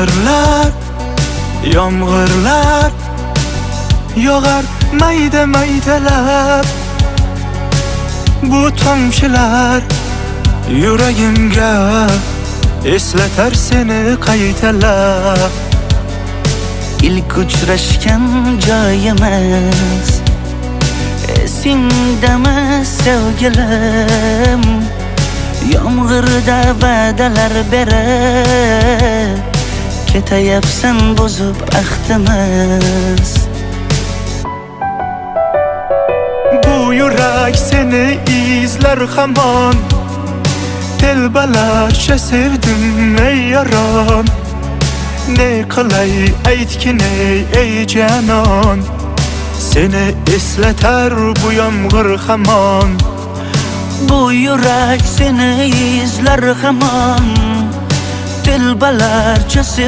Yomg'irlar, yomg'irlar yog'ar mayda maydalab. Bu tomchilar yuragimga eslatar seni qaytalab. İlk uchrashgan joyimiz esingdami, sevgilim? Yomg'irda va'dalar berib ketayapsan, buzib ahdimiz. Bu yurak seni izlar hamon. Telbalarcha sevdim, ey yaron. Ne qilay, aytgin, ey janon. Seni eslatar bu yomg'ir hamon. Bu yurak seni izlar hamon. Telbalarcha.